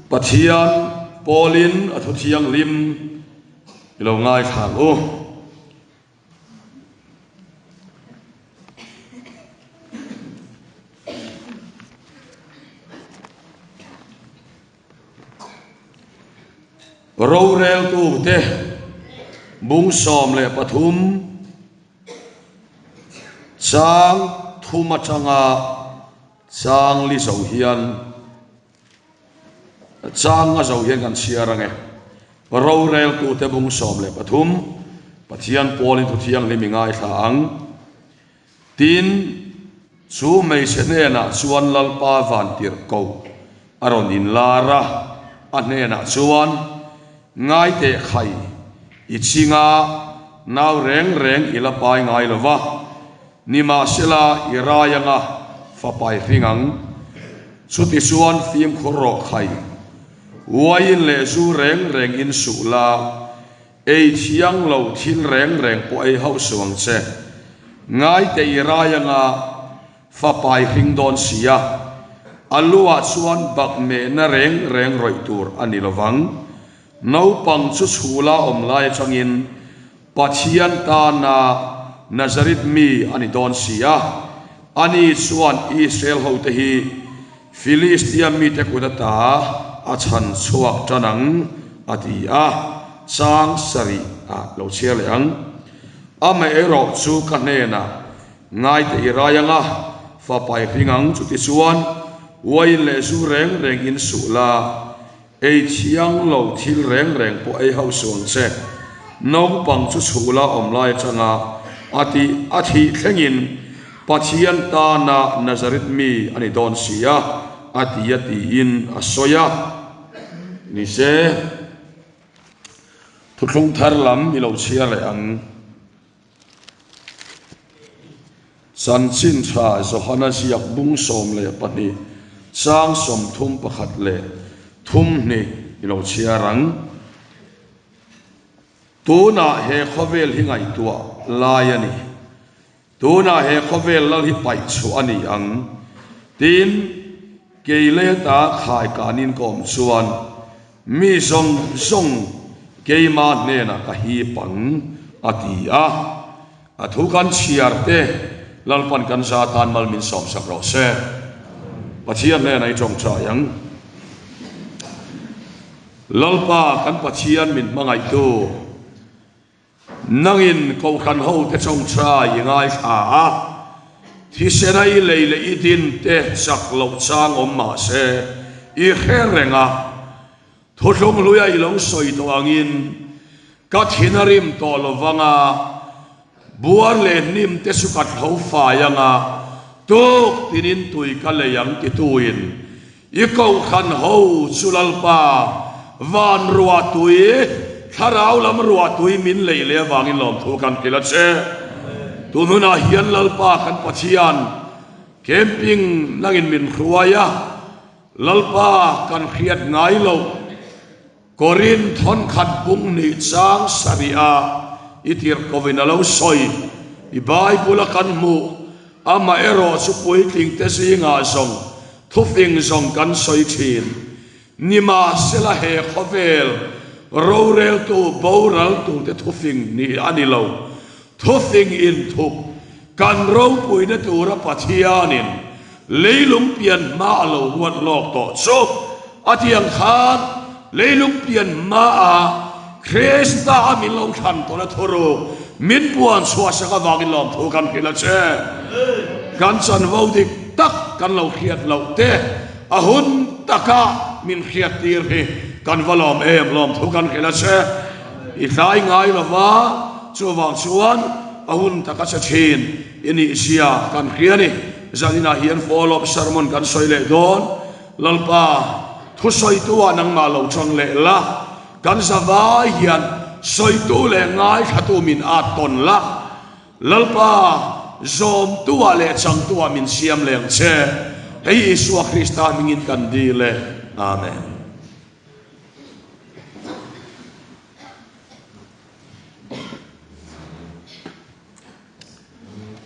Pathian pawlin a thu thianghlim i lo ngaithla ang u. Roreltute bung 13 chang thum atanga chang li zo hian chang a zo hian kan chhiar ange. Roreltute bung 13 Pathian pawlin thu thianghlim i ngaithla ang. Tin, chu hmeichhe hnenah chuan Lalpa vantirhkoh a rawn inlar a, a hnenah chuan, Ngai teh khai, i chinga nau reng reng i la pai ngai lo va, nimahsela i rai anga fapai hring ang. Chutichuan fimkhur rawh khai, uaiin leh zu reng reng in suh la, Ei thiang lo thil reng reng pawh ei hauh suh ang che. Ngaite i rai anga fapai hring dawn si a, a luah chuan bak mehna reng reng rawih tur a ni lovang. Naupang chu chhula awm lai atangin Pathian tana Nazareth mi a ni dawn si a, ani chuan Israel hote hi Filistia mite kut ata a chhan chhuak tan ang, a ti a, chang sarih ah lo chhiar leh ang. Amaherawh chu ka hnenah ngaite i rai ang a, fapai hring ang, chutichuan uaiin leh zu reng reng in suh la, ei thiang lo thil reng reng pawh ei hauh suh ang che. Naupang chu chhula awm lai atanga a tih a thih thlengin Pathian tana Nazareth mi a ni dawn si a, a ti a tiin a sawi a. Ni se, thuthlung thar lam i lo chhiar leh ang. Chanchin tha Johana ziak bung 12 chang 31 leh 32 i lo chhiar ang. Tunah he khawvel hi ngaihtuah lai a ni. Tunah he khawvel lal hi paih chhuah a ni ang. Tin, kei leta khai kanin ka awm chuan mi zawng zawng keima hnenah ka hip ang, a ti a. A thu kan chhiar te Lalpan kan za tan mal min sawmsak rawh se. Pathian hnenah i tawngtai ang. Lalpa kan Pathian min hmangaihtu. Nangin Kohhran hote chawngchai i ngaithla a, thisena i lei leh i din te chak loh chang awm mah se i hre reng a. Thuthlung hluia i lo sawi tawh angin ka thin a rim tawh lo vang a, buar leh hnim te chu ka thlo fai ang a, tuk tinin tui ka lei ang tituin I Kohhran ho chu Lalpa van ruahtui, thlarau lam ruahtui min lei leh avangin lawmthu kan hrilh a che. Tun hunah hian Lalpa kan Pathian camping nangin min hruai a, Lalpa kan hriat ngai loh Korin thawnkhat bung nih chang sarih a i tirhkohin a lo sawi. I Bible a kan hmuh, amaherawh chu puitling te zingah zawng thufing zawng kan sawi thin. Nimahsela he khawvel roreltu boraltute thufing ni a ni lo. Thufing inthup kan ropuina tura Pathianin leilung pian hma a lo ruat lawk tawh chu a tiang khan leilung pian hmaah Krista a min lo thlan tawhna thuruk min puan chhuahsak avangin lawmthu kan hrilh a che. Kan chanvo dik tak kan lo hriat loh te a hun taka min hriattir hi kan va lawm em lawmthu kan hrilh a che. I hlai ngai lova chuvang chuan a hun taka che thin i nih zia kan hria a ni. Zaninah hian follow up sermon kan sawi leh dawn. Lalpa, thusawitu ah nangmah lo chang leh la, kan zavai hian sawitu leh ngaithlatu min at tawn la. Lalpa, zawmtu ah leh changtu ah min siam leh ang che. Hei Isua Krista hmingin kan dil e. Amen.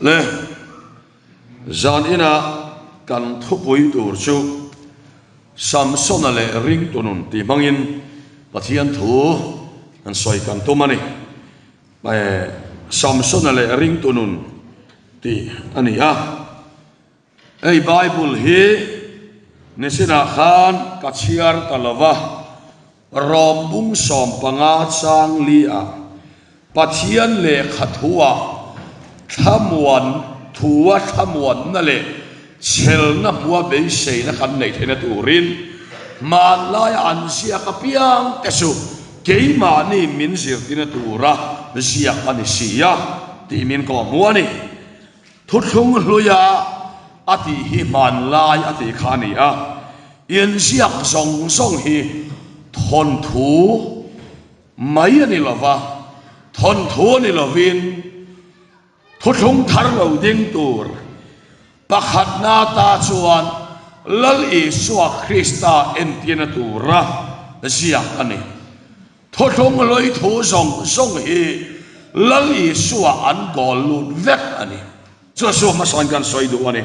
Le zan ina kan thupui tur chu. Samsona leh ringtu nun tih hmangin Pathian thu an sawi kan tum a ni. Samsona leh ringtu nun tih a ni a. Hei Bible hi nisinah khan ka chhiar ta lo va, Rom bung 15 chang li ah Pathian lehkha thu-ah thlamuan thua thlamuanna leh chhelna hmua beiseina kan neih theihna turin hmanlaia an ziak apiang te chu keimahni min zirtirna tura ziak a ni si a tih min kawhhmuh a ni. Thuthlung hluia a tih hi hmanlai a tih kha a ni a, inziak zawng zawng hi thawnthu mai a ni lo va, thawnthu a ni lovin thuthlung thar lo ding tur pakhatna ta chuan Lal Isua Krista entirna tura ziak a ni. Thuthlung hlui thu zawng zawng hi Lal Isua an dawl lut vek a ni. Chu chu hmasawn kan sawi duh a ni.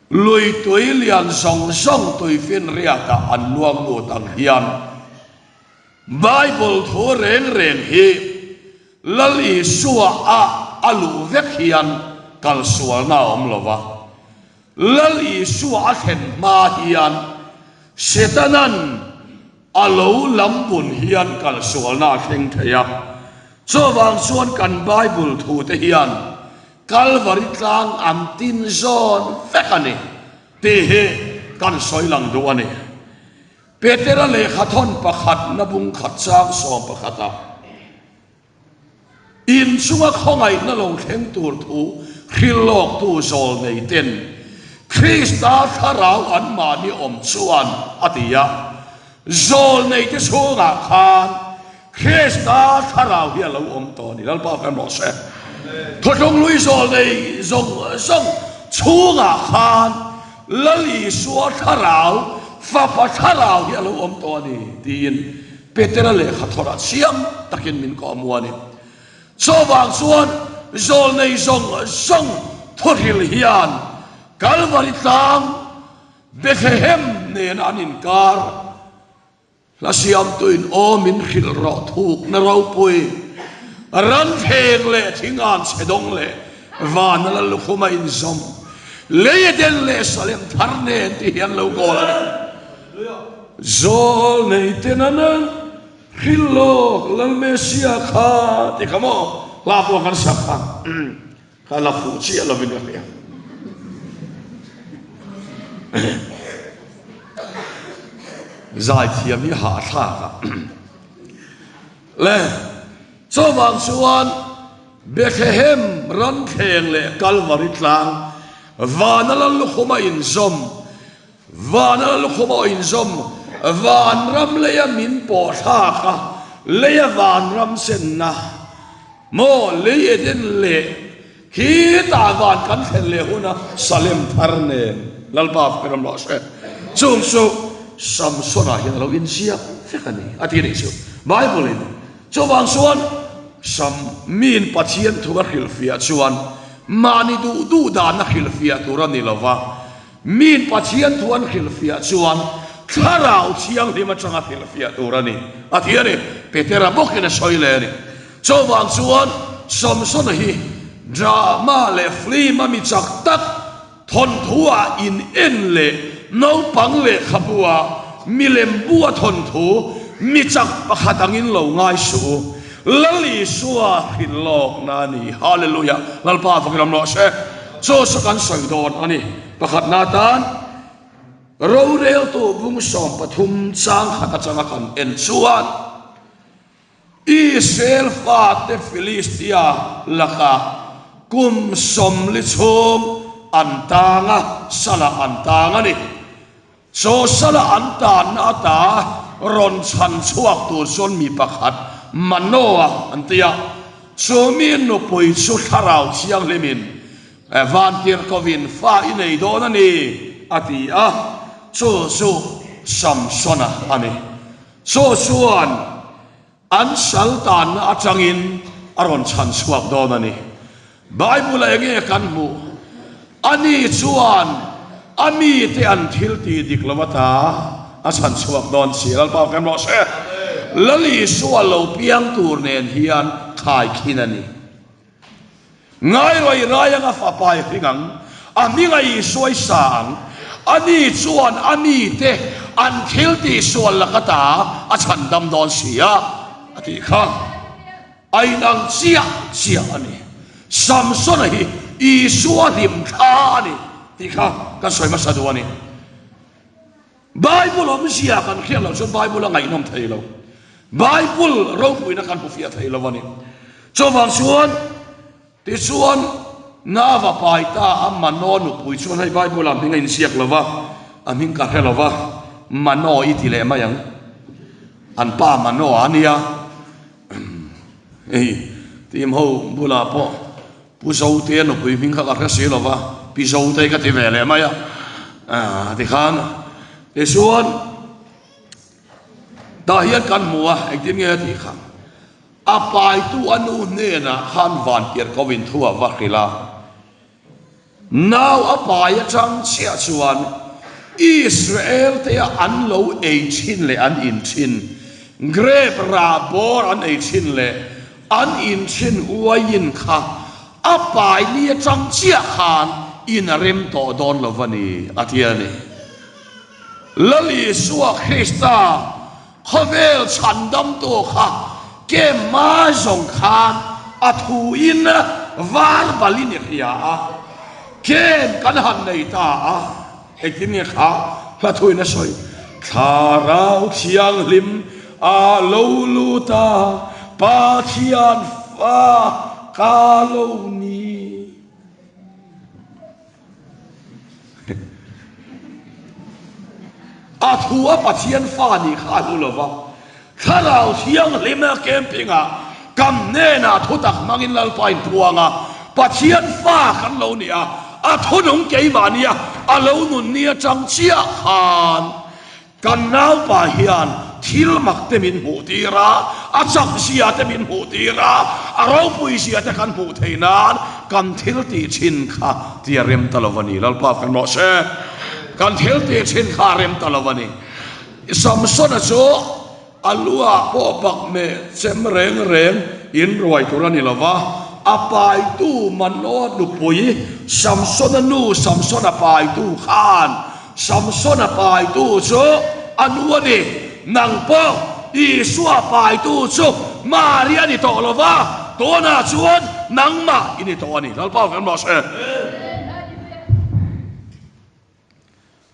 Lui tui lian zawng zawng tuifinriatah an luang lut ang hian Bible thu reng reng hi Lal Isua ah a luh vek hian kalsualna a awm lo va. Lal Isua a thlen hma hian Setanan a lo lam bun hian kalsualna a thleng thei a. Chuvang chuan kan Bible thute hian Kalvari tlang an tin zawn vek a ni tih hi kan sawi lang duh a ni. Petera lehkhathawn pakhat na bung khat chang sawm pakhata in chunga khawngaihna lo thleng tur thu hrilhlawktu zawl nei ten Krista thlarau anmahni awm chuan a ti a. Zawl neite chhungah khan Krista thlarau hi a lo awm tawh a ni. Lalpa kan rawh se. Thuthlung hlui zawl nei zawng zawng chhungah khan Lal Isua thlarau, Fapa thlarau hi a lo awm tawh a ni tiin Petera lehkha thawrah chiang takin min kawhhmuh a ni. Chuvang chuan zawl nei zawng zawng thuhril hian Kalvari tlang Bethlehem nena an inkar Hla siamtuin aw min hrilh rawh thukna ropui, ran thleng leh thingan chhe dawng leh vana la lukhum a inzawm, lei a den leh Salem thar nen ti hian lo kawl a ni. Zawl nei ten an an hrilh lawk Lal Messia kha ti kha maw hla pawh kan sak kha Ka la fuh chiah lovin ka hria. Zaithiam hi hahthlak a. Le, chuvang chuan Bethlehem ramthleng leh Kalvari tlang vana lal lukhum a inzawm, vana lal lukhum a inzawm, vanram leia min pawh thlak a, leia vanram senna, Maw lei Eden leh khitah van kan thlen leh huna Salem thar nen Lalpa ka ram rawh se. Chung chu Samsona hian a lo inziak vek a ni a ti a nih chu Bible in. Chuvang chuan Sam miin Pathian thu a hrilhfiah chuan mahni duh duh dan a hrilhfiah tur a ni lo va, Miin Pathian thu an hrilhfiah chuan Thlarau Thianghlim atanga hrilhfiah tur a ni, a ti a ni. Petera bawkin a sawi leh a ni. Chuvang chuan Samsona hi drama leh film a mi chak tak, thawnthu-ah in en leh naupang lehkhabu-ah milem bu a thawnthu mi chak pakhat angin lo ngai suh u. Lal Isua hrilh lawkna a ni. Hallelujah! Lalpa fakin awm rawh se. Chaw chu kan sawi dawn a ni. Pakhatna atan roreltu bung 13 chang khat atanga kan en chuan Israel fate Philistia lakah kum 40 chhung an tang a, salah an tang a ni. Chaw sala an tanna ata rawn chhan chhuak tur chuan mi pakhat Manoa an ti a, chu mi nupui chu Thlarau Thianghlimin Vantirhkovin fa i nei dawn a ni a ti a, chu chu Samsona a ni. Chu chuan An sal tanna atangin a rawn chhan chhuak dawn a ni. Bible-ah enge kan hmuh? Ani chuan A mite an thil tih dik lo ata a chhan chhuak dawn si. Lalpa fem rawh se. Lal Isua lo piang tur nen hian khaikhin a ni. Ngai rawih rai anga fapa i hring ang, a hming a Isua i sa ang. Ani chuan a mite an thil tih sual lak ata a chhandam dawn si a, a tih kha. A inang chiah chiah a ni. Samsona hi Isua hlim thla a ni tih kha kan sawi hmasa duh a ni. Bible awmzia kan hriat loh chuan Bible a ngaihnawm thei lo. Bible ropuina kan hmu fiah thei lo a ni. Chuvang chuan tichuan Nava pai ta a Mano nupui chuan hei Bible ah hming a inziak lo va, a hming ka hre lo va, Mano i ti leh mai ang. An pa Mano a nia. Hei team ho bulah pawh Pu Zote nupui hming kha ka hre si lo va, Pi Zote ka ti ve leh mai a, tikhan tichuan tah hian kan hmu a, engtin nge a tih kha, a paitu a nu hnenah khan vantirh ko in thu a va hrilh a. Nau a pai atang chiah chuan Israel te a an lo ei thin leh an in thin, grape rah bawr an ei thin leh an in thin uaiin kha a pai ni atang chiah khan in a rem tawh dawn lo va ni, a ti a ni. Lal Isua Krista khawvel chhandamtu kha kemah zawng khan a thuin var balin i hria a, kem kan han nei ta a, engtin nge kha hla thuin a sawi, Thlarau Thianghlim a lo lut a, Pathian fa ka lo ni. A thu a Pathian fa nih kha a hlu lo va, Thlarau Thianghlim a camping ah kan hnenah thutak hmangin Lalpa in puang a, Pathian fa kan lo ni a, a thunung keimah nia a lo nun ni atang chiah khan Kan naupa hian thil mak te min hmuh tir a, a chak zia te min hmuh tir a, a ropui zia te kan hmuh theih nan kan thil tih thin kha ti a rem ta lo a ni. Lalpa kan rawh se. Kan thil tih thin kha a rem ta lo a ni. Samsona chu a lu ah pawh bak meh chem reng reng in ruai tur a ni lo va, a paitu Manoa nupui Samsona nu Samsona paitu khan Samsona paitu chu a nu a ni. Nang pawh Isua paitu chu Mari a ni tawh lo va, tunah chuan nangmah i ni tawh a ni. Lalpa kan rawh se.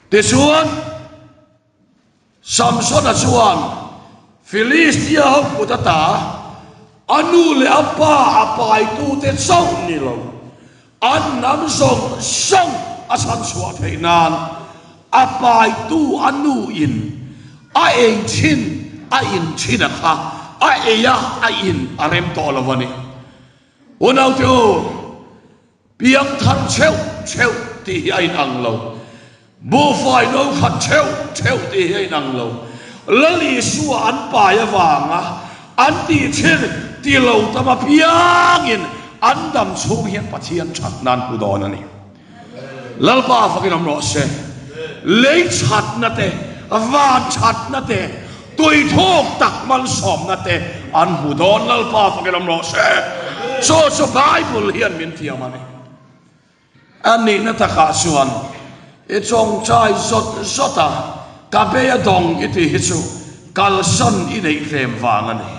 Tichuan, Samsona chuan Filistia ho kut ata a nu leh a pa a paitute chauh ni lo, an hnam zawng zawng a chhan chhuah theih nan a paitu a nu in a ei thin a in thin a kha a ei a a in a rem tawh lo a ni. Unaute u, Piang thar theuh theuh tih hi a inang lo. Buhfai no khat theuh theuh tih hi a inang lo. Lal Isua an pai avanga an tih thin ti lo tam apiangin an dam chhung hian Pathian that nan hmu dawn a ni. Lalpa fakin awm rawh se. Lei thatna te, van thatna te, Tui thuk tak malsawmna te an hmu dawn Lalpa fakin awm rawh se. Chu chu Bible hian min thiam a ni. A nihna takah chuan i tawngtai zawt zawt a, ka bei a dawng i tih hi chu kalsan i neih tlem vang a ni.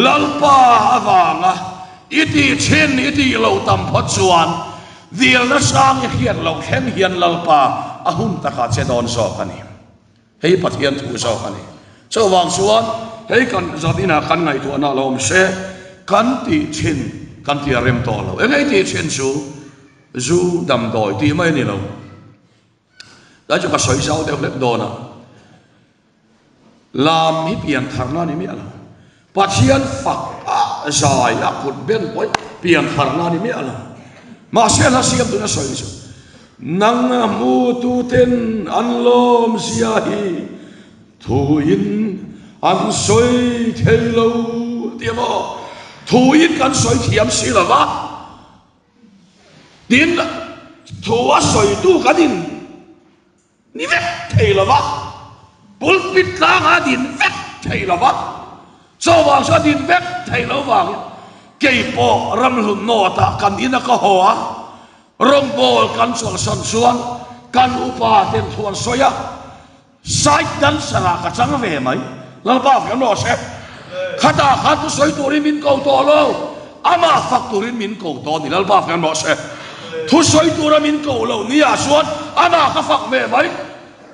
Lalpa avanga i tih thin i tih loh tam phawt chuan dilna sang i hriat loh thleng hian Lalpa a hun takah che dawn zawk a ni. Hei Pathian thu zawk a ni. Chuvang chuan hei kan zat inah kan ngaihtuahna lo awm se, kan tih thin kan tih a rem tawh lo. Eng ei tih thin chu zu damdawi tih mai a ni lo. Tlai chu ka sawi zau deuh hlek dawn a. Lam hi pian tharna a ni miah lo. Pathian fak a zai a kut ben pawh hi pian tharna a ni miah lo. Mahse hla siam tuna sawi chu nang hmu tuten an lawm zia hi thuin an sawi thei lo tih emaw thuin kan sawi thiam si lo va. Tin, thu a sawitu kan in. Ni vek thei lo va, pulpit tlangah a din vek thei lo va, chawvang chu a din vek thei lo vangin kei pawh ramhlun nawtah kan ina ka haw a, rawngbawl kan chawlhsan chuan kan upa ten thu an sawi a, side dancer ah ka chang ve mai, Lalpa fiam rawh se, khatah khan thu sawi turin min ko tawh lo, amah fak turin min ko tawh a ni, Lalpa fiam rawh se. Thu sawi tura min ko lo nia chuan amah ka fak ve mai,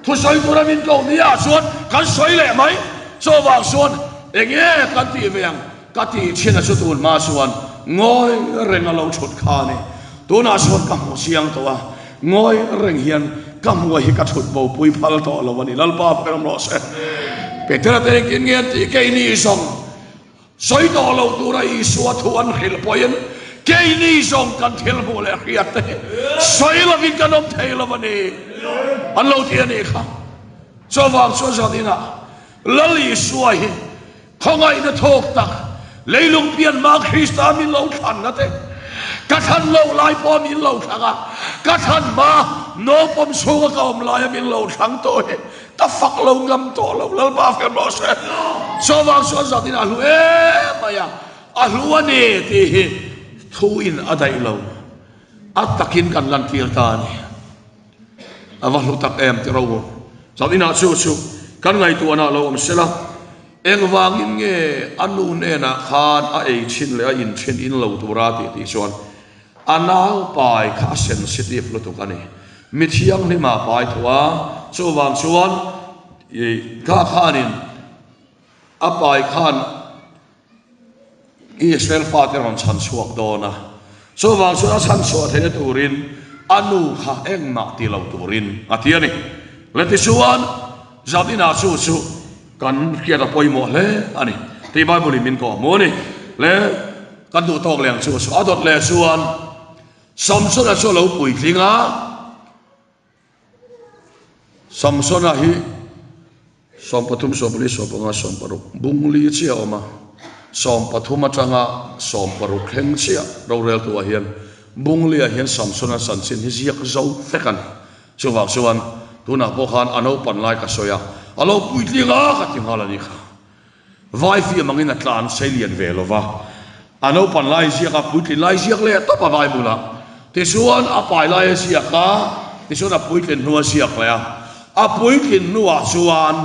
thu sawi tura min ko nia chuan kan sawi leh mai, chuvang chuan enge kan tih ve ang ka tih thin a chu tun hma chuan ngawi reng a lo thut kha a ni, tunah chuan ka hmu chiang tawh a, ngawi reng hian ka hmua hi ka thut bo pui phal tawh lo a ni, Lalpa ber rawh se. Petera te engtin nge an tih keini zawng Sawi tawh lo tura Isua thu an hrilh pawhin keini zawng kan thil hmuh leh hriat te hi sawi lovin kan awm thei lo a ni an lo ti a nih kha. Chuvang chuan zaninah Lal Isua hi khawngaihna thawk tak leilung pian hma Krista min lo thlanna te, ka thlan loh lai pawh min lo thlang a, ka thlan hma naupawm chhunga ka awm laia min lo thlang tawh hi Ka fak lo ngam tawh lo Lalpa fem rawh se. Chuvang chuan zatin a hlu em mai a, a hlu a ni tih hi thu in a daih lo, a takin kan lantir ta a ni. A va hlu tak em tih ro u. Zaninah chu chu kan ngaihtuahna lo awm sela, engvangin nge a nu hnenah khan a ei thin leh a in thin in lo tura tih tih chuan A nau pai kha a sensitive lutuk a ni. Mi thianghlim ah pai tho a, chuvang chuan kha khanin a pai khan Israel fate rawn chhan chhuak dawn a, chuvang chuan a chhan chhuah theihna turin a nu kha engmah ti lo turin a ti a ni. Le tichuan Zaninah chu chu kan hriat a pawimawh hle a ni tih Bible in min kawh hmu a ni. Le kan duh tawk leh ang chu chu a dawt leh chuan Samsona chu a lo puitling a, Samsona hi 13, 14, 15, 16 bungli chiah a awm a, 13 atanga 16 thleng chiah roreltuah hian bungliah hian Samsona chanchin hi ziak zo vek a ni. Chuvang chuan tunah pawh khan a naupan lai ka sawi a, a lo puitling a ka ti nghal a ni kha. Vai fiam angin a tlan sei lian ve lo va, a naupan lai ziak a, puitlin lai ziak leh tawp a vai bulah. Tichuan a pai lai a ziak a, tichuan a puitlin hnu a ziak leh a. A puitlin hnuah chuan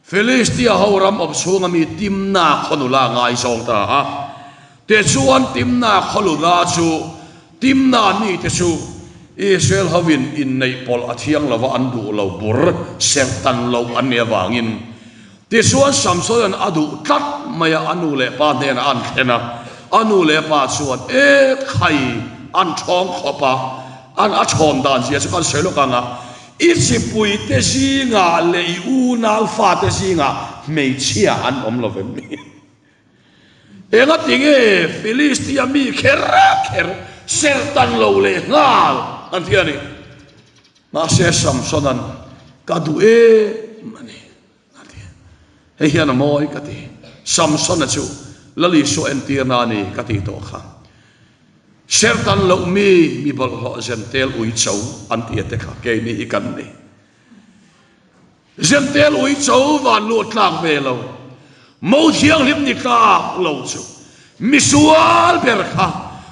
Filistia ho ram awm chhunga mi Timna khaw nula a ngaizawng ta a. Tichuan Timna khaw nula chu Timna mite chu Israel hovin inneih pawlh a thiang lova an duh lo bur serhtan loh an nih avangin tichuan Samsona'n a duh tlat mai a, a nu leh pa hnenah an thlen a, a nu leh pa chuan e khai an thawng khawp a, an a thawn dan zia chu kan sawi lawk ang a, i chipuite zingah leh i unau fate zingah hmeichhia an awm lo vem ni? Engati nge Filistia mi kher kher serhtan lo leh nghal an ti a ni. Mahse Samsona'n ka duh em a ni a ti. Hei hian a mawi ka ti. Samsona chu Lal Isua entirna a ni ka tih tawh kha. Serhtan loh mi mi bawlhhlawh zentel uicho an tih te kha keini hi kan ni. Zentel uicho van luh tlak ve lo, mo thianghlim ni tlak lo chu misual ber kha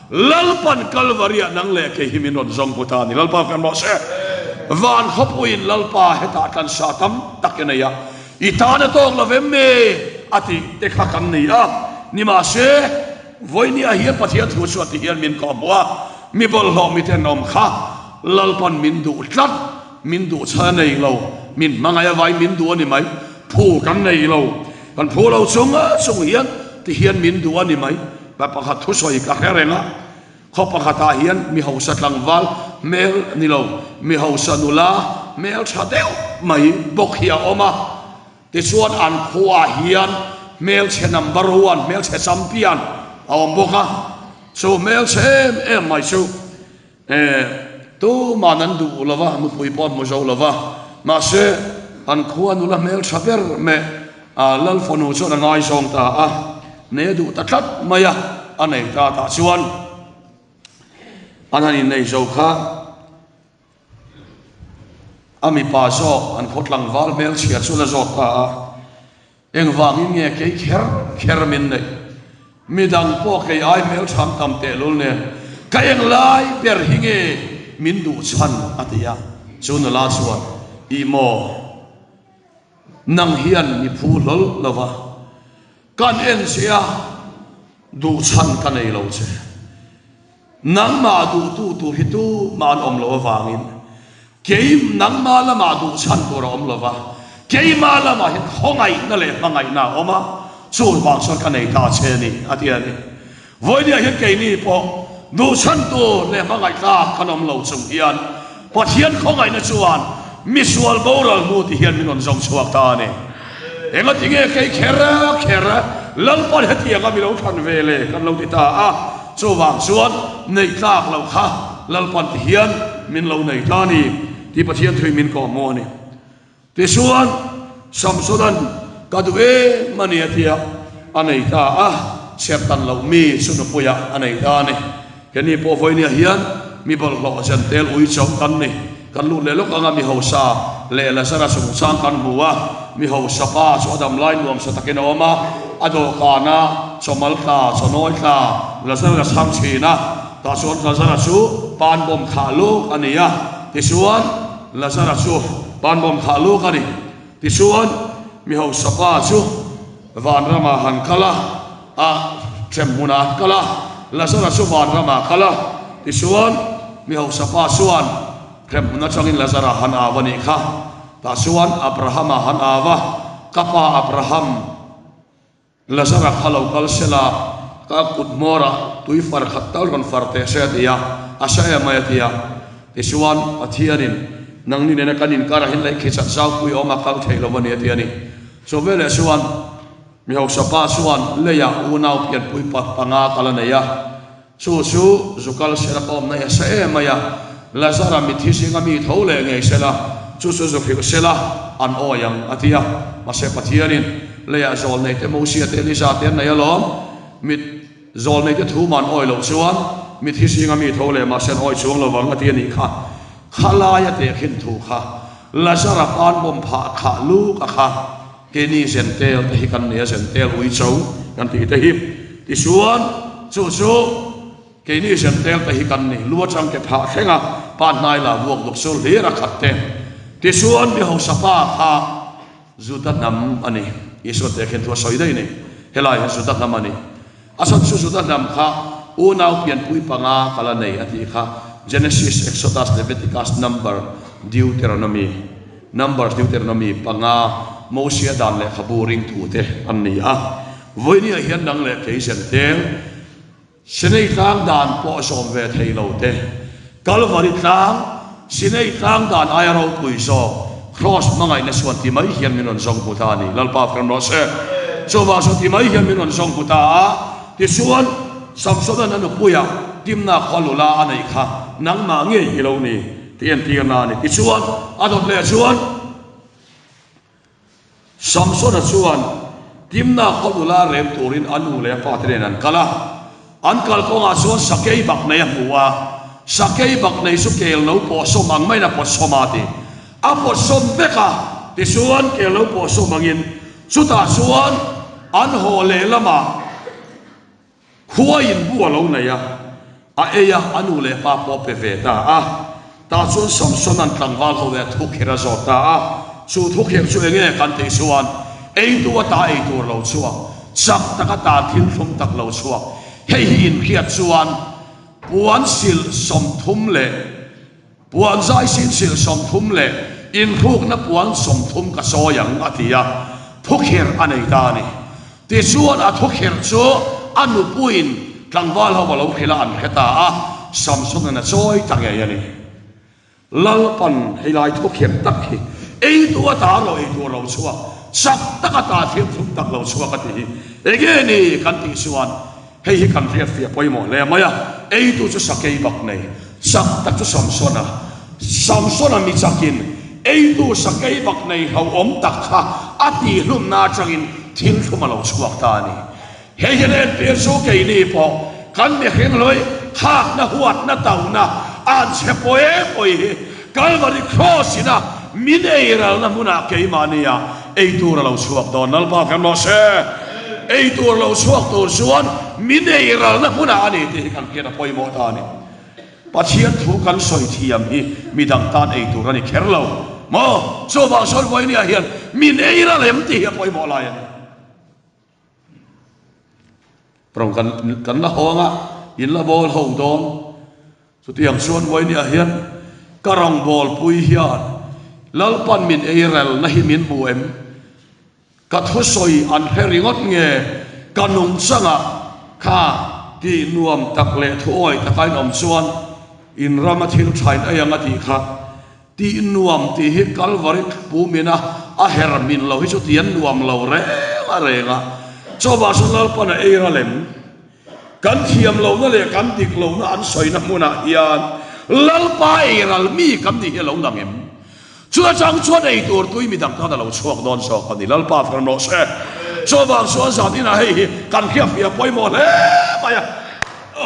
Lalpan Kalvariah nang leh kei hi min rawn zawng hmu ta a ni. Lalpa kan rawh se. Van khawpuiin Lalpa hetah tlansa tam tak i nei a, i tan a tawk lo vem mi a tih te kha kan ni a. Nimahse, vawinia hian Pathian thu chuan ti hian min kawhhmuh a, mi bawlhhlawh miten awm kha Lalpan min duh tlat. Min duh chhan a nei lo, min hmangaih a vai min duh a ni mai, phu kan nei lo, kan phu lo chung chung hian ti hian min duh a ni mai. Pa pakhat thusawi ka hre reng a, khaw pakhatah hian mi hausa tlangval hmel ni lo, mi hausa nula hmel tha deuh mai bawk hi a awm a, tichuan an khuaah hian hmelchhe number one, hmelchhe champion a awm bawk a, chu hmelchhe em em mai chu. E, tuman an duh lo va, nupui pawh an hmu zo lo va. Mahse, an khua nula hmel tha ber meh a Lal fanu chuan a ngaizawng ta a, nei a duh ta tlat mai a, a nei ta tah chuan an han innei zo kha. A mipa zawk an khaw tlangval hmelchhia chu la zawt ta a, Engvangin nge kei kher kher min neih? Midang pawh kei ai hmelchham tam tehlul nen ka eng lai ber hi nge min duh chhan? a ti a. Chu nula chuan, Ih maw, nang hian mi phu hlawl lo va, kan en che a, duh chhan ka nei lo che. Nangmah duhtu tur hi tumah an awm loh avangin kei nangmah lamah duh chhan tur a awm lo va, keimah lamah hian khawngaihna leh hmangaihna a awm a, chu vang chuan ka nei ta che a ni, a ti a ni. Vawinia hian keini pawh duh chhan tur leh hmangaih tlak kan awm lo chung hian Pathian khawngaihna chuan misual boral hnu ti hian min rawn zawng chhuak ta a ni. Engati nge kei kher kher Lalpan hetianga mi lo thlan ve le kan lo ti ta a, chuvang chuan neih tlak loh kha Lalpan ti hian min lo nei ta a ni tih Pathian thui min kawhhmuh a ni. Tichuan, Samsona'n ka duh em a ni a ti a, a nei ta a, chhiartan loh mi chu nupuiah a nei ta a ni. Keini pawh vawinia hian mi bawlhhlawh zentel ui chawm kan ni. Kan lut leh lawk anga mi hausa leh Lazara chungchang kan hmu a, mi hausa pa chu a damlai nuamsa takin a awm a, a dawhkana chawmal tla, chawnawi tla Lazara chhang thin a, tah chuan Lazara chu pan bawm thlah luk a ni a, tichuan, Lazara chu panbawm thlah luk a ni. Tichuan, mi hausa pa chu vanramah han kal a, a hrem hmunah an kal a, Lazara chu vanramah a kal a. Tichuan, mi hausa pa chuan hrem hmun atangin Lazara han au a nih kha. Tah chuan Abrahama han au a, Ka pa Abraham, Lazara kha lo kal se la, ka kut hmawrah tui far khat tal rawn far teh se a ti a, a sa em mai a ti a. Tichuan, Pathianin, Nangni nena kan inkarah hian lei khichat zaupui awm a kal theih lo a ni a ti a ni. Chu veleh chuan mi hausa pa chuan leiah unau pianpui pa panga kal a nei a, chu chu zu kal se la ka awmna hi a sa em mai a, Lazara mitthi zinga mi tho leh ngei se la, chu chu zu hrilh se la, an awi ang a ti a. Mahse Pathianin, Leiah zawlneite Mosia te Elija te an nei alawm, mit zawlneite thu man awi loh chuan mitthi zinga mi tho leh mahse an awi chuang lo vang a ti a nih kha. Khalaia tehkhin thu kha Lazara pan bawm phah khah luk a kha. Keini zentel te hi kan nei a, zentel uicho kan tih te hi. Tichuan, chu chu keini zentel te hi kan ni, lu atang ke phah thleng a, pa hnai la vuak duk chu hlir a khat te. Tichuan, mi hausa pa kha Juda hnam a ni. Isua te khian thu a sawi daih a ni. Helai hian Juda hnam a ni. A chhan chu Juda hnam kha unau pianpui panga kal a nei a tih kha Genesis, Exodus, Leviticus, Number, Deuteronomy, Numbers, Deuteronomy, panga Mosia dan lehkhabu ringtute an ni a. Vawinia hian nang leh kei zentel Sinai tlang dan pawh zawm ve thei lo te, Kalvari tlang, Sinai tlang dan aia ropui zawk, Kraws hmangaihna chuan ti mai hian min rawn zawng hmu ta a ni. Lalpa fem rawh se. Chuvang chuan ti mai hian min rawn zawng hmu ta a. Tichuan, Samsona'n a nupuia Timna khua lula a neih kha nangmah ngei i lo ni tih entirna a ni. Tichuan, a dawt leh chuan Samsona chuan Timna khaw nula rem turin a nu leh a pa te nen an kal a. An kal kawngah chuan sakei bak nei a hmu a, sakei bak nei chu kel lo pawh sawm ang maiin a pawt sawm a ti. A pawt sawm vek a, tichuan kel lo pawh sawm angin chutah chuan an haw lehlamah, Khua in bu a lo nei a, a ei a, a nu leh pa pawh a pe ve ta a. Tah chuan Samson-a'n tlangval ho leh a thukherh a zawt ta a, chu thukherh chu enge kan tih chuan eitu ata ei tur lo chhuak, chak tak ata thil thlum tak lo chhuak, hei hi inhriat chuan puan silh 30 leh Puan zai sin sil 30 leh inhrukna puan 30 ka sawi ang, a ti a, thukherh a nei ta a ni. Tichuan a thukherh chu a nupuiin tlangval ho a lo hrilh a, an hre ta a, Samson-a'n a chawi ta ngei a ni. Lalpan hei lai thukherh tak hi ei tu ata rawh ei tur lo chhuak, chak tak ata thil thlum tak lo chhuak a ti hi enge ni kan tih chuan, Hei hi kan hriatfiah pawimawh hle mai a, eitu chu sakei bak nei, chak tak chu Samsona. Samsona mi chakin eitu sakei bak nei hlauhawm tak kha a tihhlumna atangin thil thlum a lo chhuak ta a ni. Hei hian entir chu keini pawh kan mihring hlui khakna huatna tauhna an chhe pawi pawi hi Kalvari Cross ina. min ei ralna hmunah keimahnia ei tur a lo chhuak dawn. Lalpa kan rawh se. Ei tur lo chhuak tur chuan min ei ralna hmunah a ni tih hi kan hriat a pawimawh ta a ni. Pathian thu kan sawi thiam hi midang tan ei tur a ni kher lo maw? Chuvang sawn vawinia hian min ei ral em tih hi a pawimawh lai a ni. Rawng kan kan la hawng a, in la bawl ho dawn. Chutiang chuan vawinia hian ka rawngbawl pui hian Lalpan min ei relna hi min hmu em? Ka thusawi an hre ringawt nge ka nungchangah kha tih nuam tak leh thuawi taka in awm chuan in rama thil thain ei ang a tih kha. Tih nuam tih hi Kalvari pumina a her min lo hi chu ti an nuam lo reng a reng a. Chawva chu Lalpan a ei ral em? Kan thiam lohna leh kan dik lohna an sawina hmunah hian Lalpa ei ral mi kan nih hi a lo lang em? Chu atang chuan ei tur tui mi dang tan a lo chhuak dawn zawk a ni. Lalpa far rawh se. Chuvang chuan zan inah hei hi kan hriatfiah pawimawh hle mai a.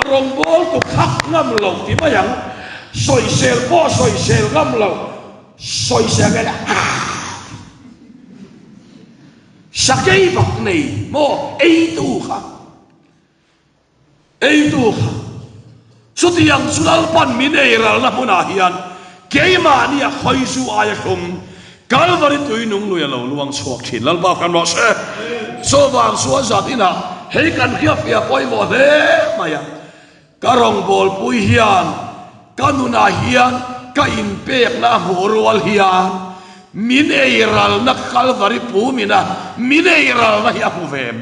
Rawngbawl tu khak ngam lo ti mai ang. Sawisel pawh sawisel ngam lo. Sawisel nge le ah! Sakei bak nei maw eitu kha. Eitu kha. Chutiang chu Lalpan min eiralna hmunah hian keimahnia khawizu aia thlum Kalvari tui nung lui a lo luang chhuak thin. Lalpa kan rawh se. Chuvang chuan zan inah hei kan hriatfiah pawimawh hle mai a. Ka rawngbawlpui hian ka nunah hian ka inpekna a hmuh rual hian min eiralna Kalvari pumina min eiralna hi a hmu ve em?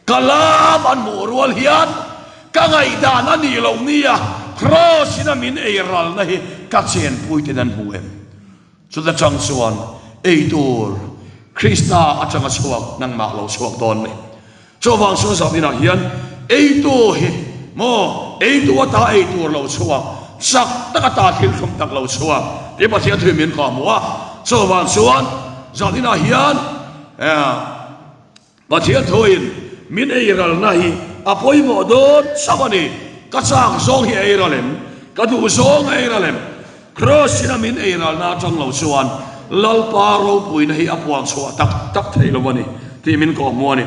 Ka lam an hmuh rual hian ka ngaihdan a nih loh nia Kraws in a min ei ralna hi ka chenpui ten an hmu em? Chuta chang chuan ei tur Krista atanga chhuak nangmah lo chhuak dawn ni. Chuvang chuan zan inah hian eitu hi maw eitu ata ei tur lo chhuak chak tak ata thil thlum tak lo chhuak tih Pathian thu min kawh hmu a. Chuvang chuan zan inah hian Pathian thuin min eiralna hi a pawimawh dawn chauh a ni. Ka chak zawng hi a eiral em? Ka duh zawng a eiral em? Kraws ina min eiralna atang lo chuan Lalpa ropuina hi a puang chhuah tak tak thei lo a ni tih min kawhhmuh a ni.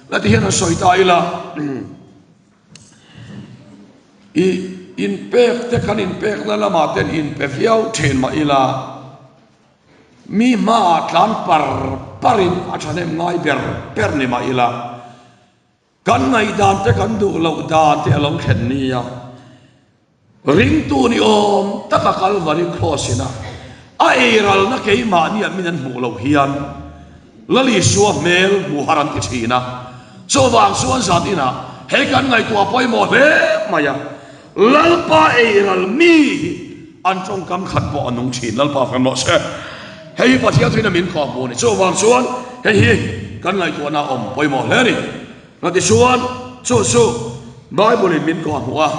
La ti hian han sawi ta ila, i inpek te kan inpekna lamah ten inpe viau thin mah ila, Mi hmaah tlan par parin a thahnem ngai ber ber ni mah ila, kan ngaihdan te kan duh loh dan te a lo thlen nia. Ringtu ni awm taka Kalvari Cross ina a eiralna keimahnia min an hmuh loh hian Lal Isua hmel hmuh har an ti thin a. Chuvang chuan zan inah hei kan ngaihtuah pawimawh hle mai a. Lalpa eiral mi hi an tawngkam khat pawh a nung thin. Lalpa kan rawh se. Hei hi Pathian thuin a min kawp bu a ni. Chuvang chuan hei hi kan ngaihtuahna a awm pawimawh hle a ni. Tichuan chu chu Bible in min kawh hmuh a,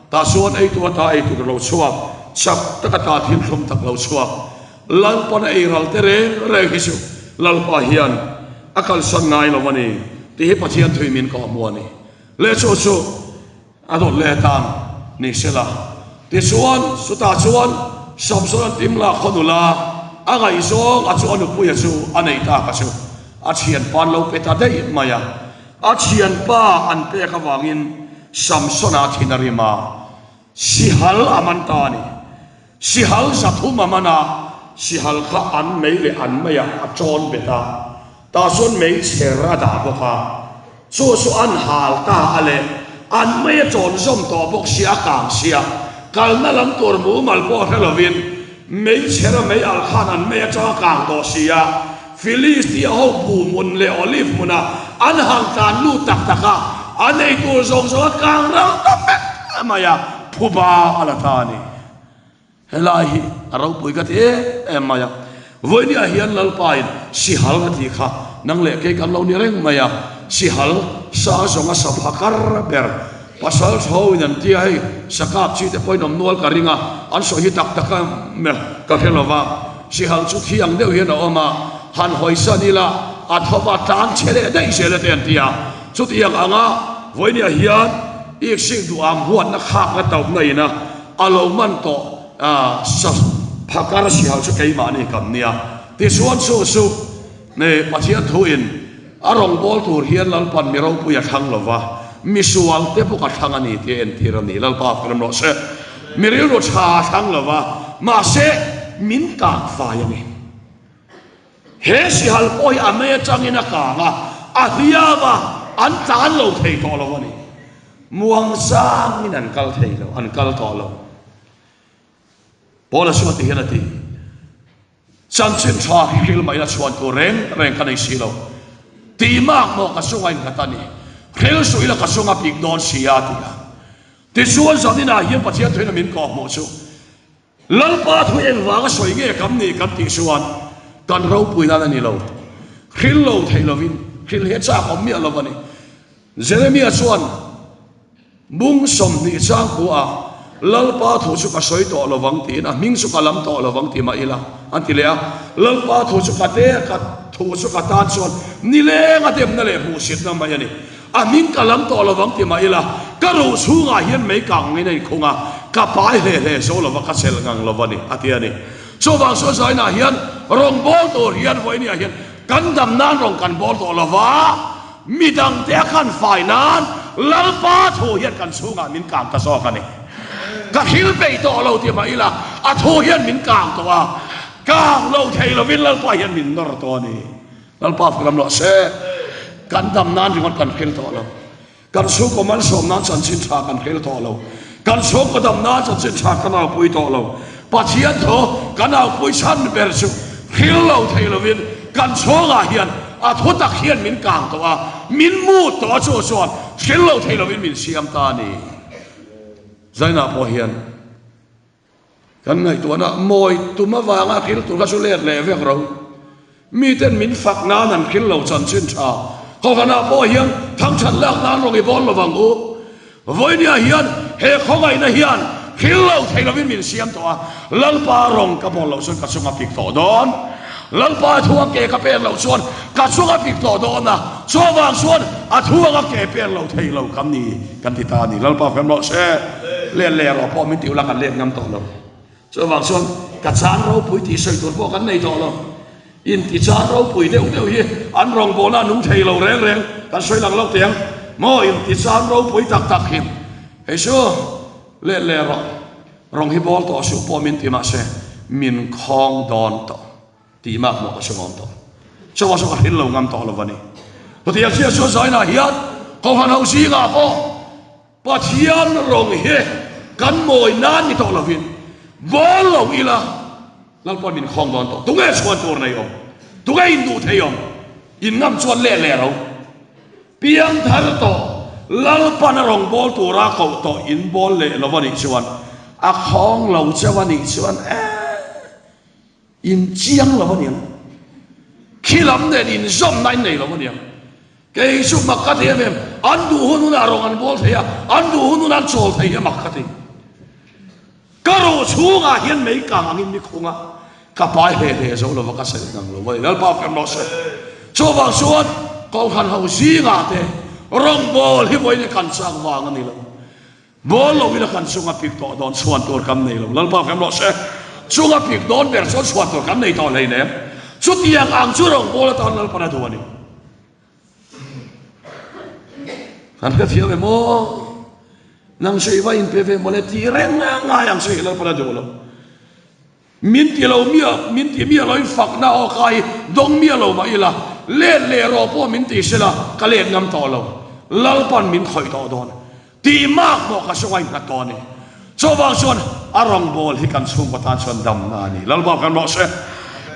tah chuan eitu ata ei tur lo chhuak, chak tak ata thil thlum tak lo chhuak, Lalpan a eiral te reng reng hi chu Lalpa hian a kalsan ngai lo a ni tih hi Pathian thuin min kawh hmuh a ni. Leh chu chu A dawt leh atan ni se la. Tichuan, chutah chuan Samson-a Timla khaw nula a ngaihzawng a chu a nupuia chu a nei tak a chu a thianpa an lo pe ta daih mai a. A thianpa an pek avangin Samson-a thin a rim a, sihal a man ta a ni. Sihal 300 a man a, sihal kha an mei leh an meiah a tawn bet a, tah chuan mei chher a dah bawk a, chu chu an hal ta a le, an mei a tawn zawm tawh bawk sia, a kang sia, kalna lam tur mumal pawh hre lovin mei chher a mei al khan an mei atang a kang tawh sia, Filistia ho buh hmun leh olive hmunah an han tlan lut tak tak a, an ei tur zawng zawng a kang ral ta vek mai a, phuba a la ta a ni. Helai hi a ropui ka ti em em mai a, vawinia hian Lalpain sihal a tih kha nang leh kei kan lo ni reng mai a, sihal sa zawnga sa pha kar ber pasal tho in an tia hei sakap chi te pawhin awm nual ka ring a, an sawi hi tak tak a ka hre lo va. Sihal chu khi ang deuh hian a awm a, han hawisan ila a thawp a tlan chhe leh daih zel a te an ti a. Chutiang anga vawinia hian iksik duh am huatna khakna tawpna ina a lo man tawh sa. Phakar sihal chu keimahni kan nia. Tichuan chu chu Pathian thuin a rawngbâwl tur hian Lalpan mi ropui a thlang lo va, mi sualte bawk a thlang a ni tih a entir a ni. Lalpa ka rem rawh se. Mi rilru ṭha a thlang lo va, mahse min kang fai a ni. He sihal pawh hi a mei aṭangin a kang a, a hliam a, an tlan lo thei tawh lo a ni. Muangchangin an kal thei lo, an kal tawh lo. Paula chuan ti hian a ti, Chanchin tha hi hril mai la chhuan tur reng reng ka nei si lo. Tih mak maw ka chunga innghat a ni. Hril suh ila ka chunga pik dawn si a, ti a. Tichuan zaninah hian Pathian thuin a min kawhhmuh chu Lalpa thu engvanga sawi nge kan nih kan tih chuan kan ropui nan a ni lo. Hril lo thei lovin hril hi a chak awm miah lo a ni. Jeremia chuan Bung 20 chang khuaah Lalpa thu chu ka sawi tawh lo vang tiin a hming chu ka lam tawh lo vang ti mah ila an ti leh a. Lalpa thu chu ka te ka thu chu ka tan chuan nileng a demna leh hmuhsitna mai a ni. A hming ka lam tawh lo vang ti mah ila ka ruh chhungah hian mei kangin a inkhung a, ka pai hle hle zo lo va, ka chelh ngang lo va ni a ti a ni. Chuvang chuan zainah hian rawngbâwl tur hian vawinia hian kan dam nan rawn kan bâwl tawh lo va, Midangte a kan fai nan Lalpa thu hian kan chhungah min kang ta zawk a ni. Ka thil peih tawh lo ti mah ila a thu hian min kang tawh a, kang lo thei lovin Lalpa hian min nawr tawh a ni. Lalpa fak lam rawh se. Kan dam nan ringawt kan hril tawh lo. Kan chhungkaw malsawm nan chanchin tha kan hril tawh lo. Kan chhungkaw dam nan chanchin tha kan aupui tawh lo. Pathian thaw kan aupui chhan ber chu hril lo thei lovin kan chhungah hian a thu tak hian min kang tawh a, min mut tawh a chu chuan hril lo thei lovin min siam ta a ni. Zainah pawh hian kan ngaihtuahna mawi tum avanga hril tur kha chu let leh vek ro. Miten min fak nan an hril lo chanchin tha. Kohhranah pawh hian thangthat lak nan rawn i bawn lo vang u. Vawinia hian he khawngaihna hian hril lo thei lovin min siam tawh a, Lalpa rawng ka bawn loh chuan ka chunga pik tawh dawn. Lalpa thu a ke ka pen loh chuan ka chunga pik tawh dawn a, chuvang chuan a thu anga ke pen lo thei lo kan ni kan ti ta a ni. Lalpa fem rawh se. Let leh rawh pawh min ti ula kan let ngam tawh lo. Chuvang chuan ka chan ropui tih sawi tur pawh kan nei tawh lo. Inti chan ropui deuh deuh hi an rawngbawlna a nung thei lo reng reng kan sawi lang lo teh ang. Maw inti chan ropui tak tak hi hei chu let leh rawh rawng hi bawl tawh suh pawh min ti mahse min khawng dawn tawh tih mak maw ka hre ngawm tawh. Chuvang chuan ka hril lo ngam tawh lo a ni. Chutiang chiah chuan zainah hian Kohhran ho zingah pawh Pathian rawng hi kan mawi nan ni tawh lovin bawl lo ila Lalpawn min khawng dawn tawh. Tunge chhuan tur nei awm? Tunge induh thei awm? In ngam chuan leh leh ro. Piang thar tawh Lalpan a rawng bawl tura koh tawh in bawl leh lo a nih chuan a khawng lo cheu a nih chuan eh In chiang lo aniang. Khi lam nen inzawmna in nei lo aniang. Kei chu mak ka ti em em. An duh hun hunah rawng an bawl thei a, an duh hun hunah an chawl thei hi a mak ka ti. Ka ruh chhungah hian mei kang angin mi khung a, ka pai hle hle zo lova ka sawi ngang lo a ni. Lalpa fem rawh se. Chuvang chuan Kohhran ho zingah te rawngbawl hi vawiin kan chak vang a ni lo. Bawl lo ila kan chunga pik tawh dawn chhuan tur kan nei lo. Lalpa fem rawh se. Chunga pik dawn ber chuan chhuan tur kan nei tawh hleinem. Chutiang ang chu rawngbâwl atan Lalpan a duh a ni. Kan hrethiam em aw? Nang chu i va inpe ve mawle tih reng ngai ang chu hi Lalpan a duh lo. Min ti lo miah, min ti miah loin fakna aw ka hi dawng miah lo mah ila, let leh rawh pawh min ti sela ka let ngam tawh lo. Lalpan min khawih tawh dawn. Tih mak pawh ka sawi nghat tawh a ni. Chuvang chuan a rawngbâwl hi kan chhungkaw tan chuan damna a ni. Lalpa kan rawh se.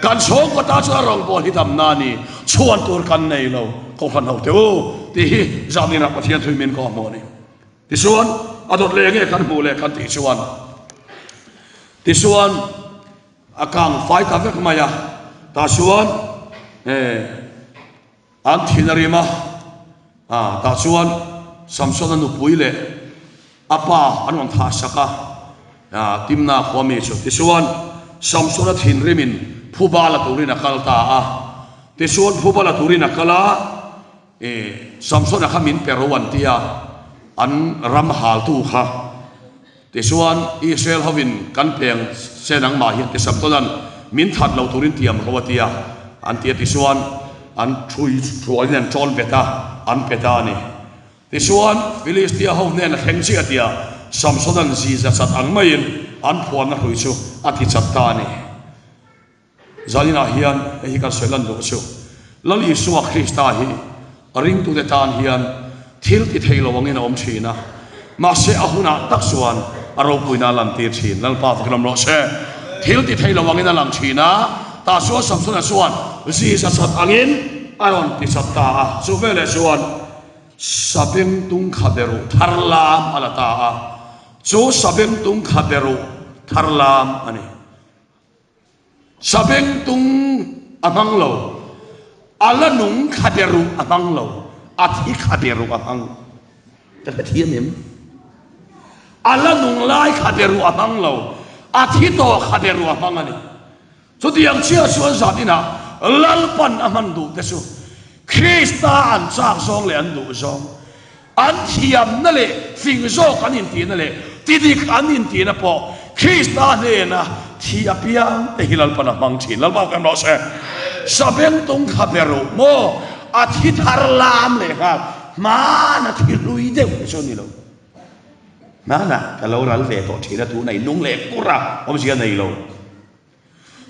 Kan chhungkaw tan chuan a rawngbâwl hi damna a ni. Chhuan tur kan nei lo, Kohhran ho teh u tih hi Zaninah Pathian thui min kawhhmuh a ni. Tichuan, a dawt leh nge kan hmuh leh kan tih chuan, tichuan a kang fai ta vek mai a, tah chuan an thin a rim a, tah chuan Samsona nupui leh a pa an rawn thah sak a, Timna khua mi chu. Tichuan, Samsona thinrimin phuba la turin a kal ta a, tichuan phuba la turin a kal a, I Samsona kha min pe ro an ti a, an ram haltu kha. Tichuan, Israel hovin kan peng che nangmah hian ti Samtonan min that lo turin tiam ro a ti a, an ti a. Tichuan, an ṭhui hrualin an ṭawn bet a, an pe ta a ni. Tichuan, Filistia ho hnen a thleng chiah tia Samsonan ziza chat ang maiin an phuarna hrui chu a ti chat ta a ni. Zaninah hian hei hi kan sawi lan duh chu, Lal Isua Krista hi ringtute tan hian thil ti thei lo angin a awm thin a, mahse a hunah tak chuan a ropuina a lantir thin. Lalpa fakin awm rawh se. Thil ti thei lo angin a lang thin a, tah chuan Samsona chuan Ziza chat angin a rawn ti chat ta a, chu veleh chuan Sabengtung khaberuh thar lam a la ta a, chu Sabengtung khaberuh thar lam a ni. Sabengtung a hmang lo, a la nung khaberuh a hmang lo, a thi khaberuh a hmang. Ka hrethiam em? A la nung lai khaberuh a hmang lo, a thi tawh khaberuh a hmang a ni. Chutiang chiah chuan zat inah Lalpan a hman duh te chu Krista an chak zawng leh an duh zawng, an thiamna leh fing zawk an intihna leh tidik an intihna pawh Krista hnena thi apiang te hi Lalpan a hmang thin. Lalpa kan rawh se. Sabengtung kha ber uh maw? A thi thar lam leh nghal hmana thi hlui deuh te chu a ni lo. Hmana ka lo ral ve tawh thin a, tuna i nung leh kur a, awmzia nei lo.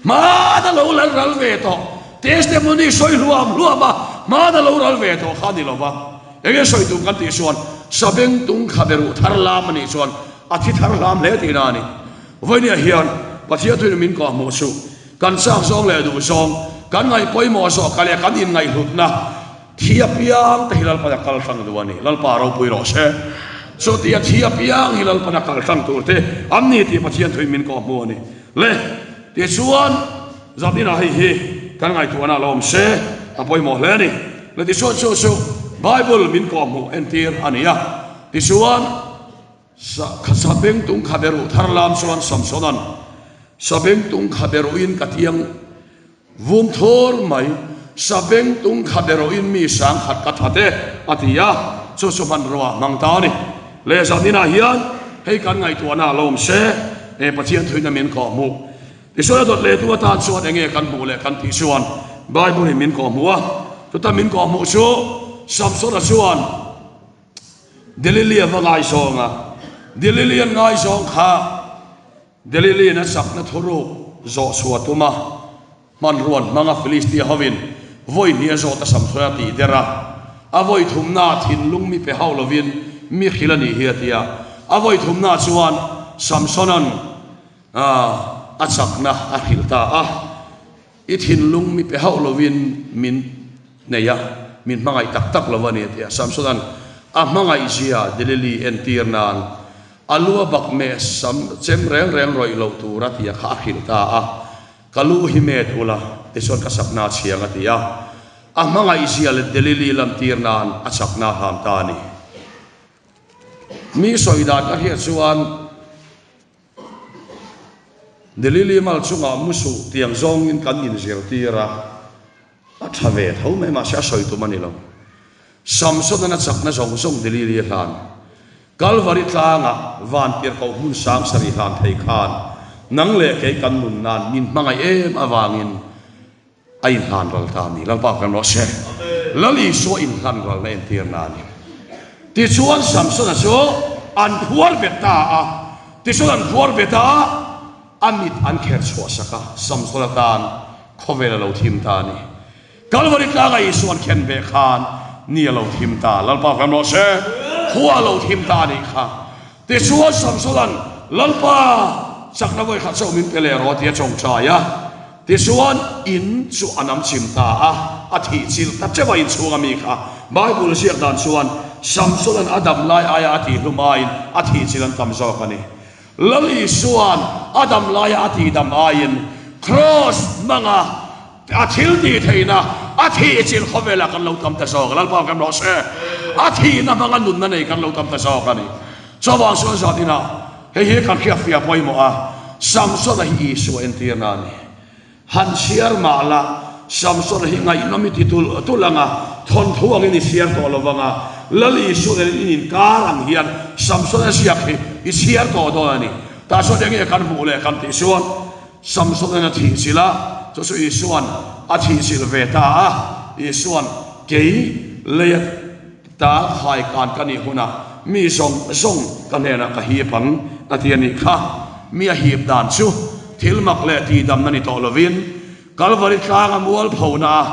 Hmana lo lal ral ve tawh, testimony sawi hluam hluam a, hmana lo ral ve tawh kha a ni lo va. Enge sawi tum kan tih chuan Sabengtung khaberuh thar lam a nih chuan a thi thar hlam hle tihna a ni. Vawinia hian Pathian thuin min kawhhmuh chu kan chak zawng leh duh zawng, kan ngaih pawimawh zawh ka leh kan inngaihhlutna, Thi apiang te hi Lalpan a kal hrang duh a ni. Lalpa ropui rawh se. Chutia thi apiang hi Lalpan a kal hrang tur te an ni tih Pathian thuin min kawh hmu a ni. Le, tichuan zaninah hei hi kan ngaihtuahna lo awm se a pawimawh hle a ni. Le, tichuan chu chu Bible min kawh hmuh entir a ni a. Tichuan Sabengtung khaberuh thar lam chuan Samsona'n Sabengtung khaberuhin ka tiang Vum thur mai, Sabengtung kha berawhin mi sang khat ka that e, a ti a, chu chu hmanrua hmang ta a ni. Leh zaninah hian hei kan ngaihtuahna a lo awm se, he Pathian thuina min kawhhmuh. Tichuan a dawt lehtu atan chuan enge kan hmuh leh kan tih chuan Bible in min kawhhmuh a, chuta min kawhhmuh chu Samsona chuan Delilia va ngaizawng a, Delilian ngaizawng kha Delili'n a chakna thuruk zawh chhuah tum a, hmanruan hmanga Filistia hovin vawi hnih a zawt a Samson a tih der a, a vawi thumnaah thinlung mi pe hauh lovin mi hrilh a nih hi a ti a, a vawi thumnaah chuan Samsona'n a chakna a hrilh ta a, I thinlung mi pe hauh lovin min nei a, min hmangaih tak tak lo a ni a ti a. Samsona'n a hmangaih zia Delili entir nan a lu a bak meh sam chem reng reng rawih loh tur a ti a kha a hrilh ta a. Ka lu hi met ula, tichuan ka sakna a chhiang a ti a. A hmangaih zia leh Delili lantir nan a chakna a hlam ta a ni. Mi sawi dan ka hriat chuan. Delili mal chungah musuh tiang zawngin kan inzirtir a, a tha ve tho mai mahse a sawi tum a ni lo. Samson-an a chakna zawng zawng Delili a hlan. Kalvari tlangah vantirhkoh hmun sang sarih hlan thei khan nang leh kei kan nun nan min hmangaih em avangin a inhlan ral ta a ni. Lalpa kan rawh se. Lal Isua inhlan ralna entirna a ni. Tichuan Samsona chu an phuar bet ta a, tichuan an phuar bet a, a mit an kher chhuah sak a, Samsona tan khawvel a lo thim ta a ni. Kalvari tlanga Isua an khen ve khan ni a lo thim ta. Lalpa kan rawh se. Khua a lo thim ta a nih kha. Tichuan Samsona'n, Lalpa, chakna vawi khat chauh min pe leh rawh, tia tawngtai a. Tichuan in chu a nam chim ta a, a thih chilh ta teuh a inchhung ami kha. Bible ziak dan chuan Samsona'n a dam lai aia a tih hlum aiin a thih chilh an tam zawk a ni. Lal Isua'n a dam laia a tih dam aiin Kraws hmanga a thil tih theihna a thih chilh khawvelah kan lo tam ta zawk a, Lalpa kan rawh se. A thihna hmanga nunna nei kan lo tam ta zawk a ni. Chuvang chuan zat inah hei hi kan hriatfiah pawimawh a, Samsona hi Isua entirna a ni. Han chhiar mah la, Samsona hi ngaihnawm i ti tulh tulh ang a, thawnthu angin i chhiar tawh lo vang a, Lal Isua nen in inkar ang hian Samsona ziak hi i chhiar tawh dawn a ni. Tah chuan enge kan hmuh leh kan tih chuan Samsona'n a thihchilh a, chu chu Isua'n a thihchilh ve ta a, Isua'n kei leia ta khaikan ka nih hunah mi zawng zawng ka hnenah ka hip ang a ti a nih kha. Mi a hip dan chu thil mak leh tihdamna ni tawh lovin Kalvari tlanga mualphona a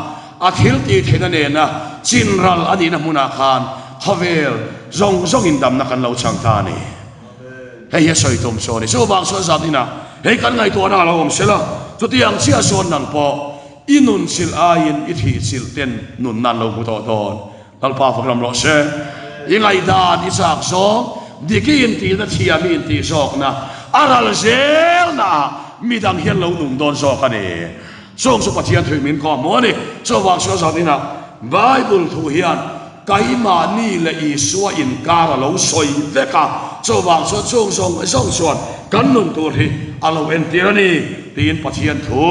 a thil tih theihna nena chinral a nihna hmunah khan khawvel zawng zawngin damna kan lo chang ta a ni. Hei hi a sawi tum chu a ni. Chuvang chuan zan inah hei kan ngaihtuahna a lo awm sela, chutiang chiah chuan nang pawh i nun chilh aiin i thih chilh ten nunna an lo hmu tawh dawn. Lalpa fak ram rawh se. I ngaihdan i chak zawng, dik i intihna thiam i intih zawkna a ral zelna ah midang hian lo nung dawn zawk a ni. Chung chu Pathian thuih min kawh hmu a ni. Chuvang chuan zan inah Bible thu hian keimahni leh Isua inkar a lo sawi vek a, chuvang chuan chung zawng zawng chuan kan nun tur hi a lo entir a ni tiin Pathian thu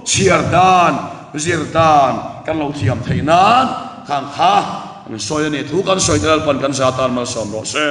chhiar dan, zir dan kan lo thiam theih nan Khang kha an sawi a ni. Thu kan sawi te Lalpan kan za tan malsawm rawh se.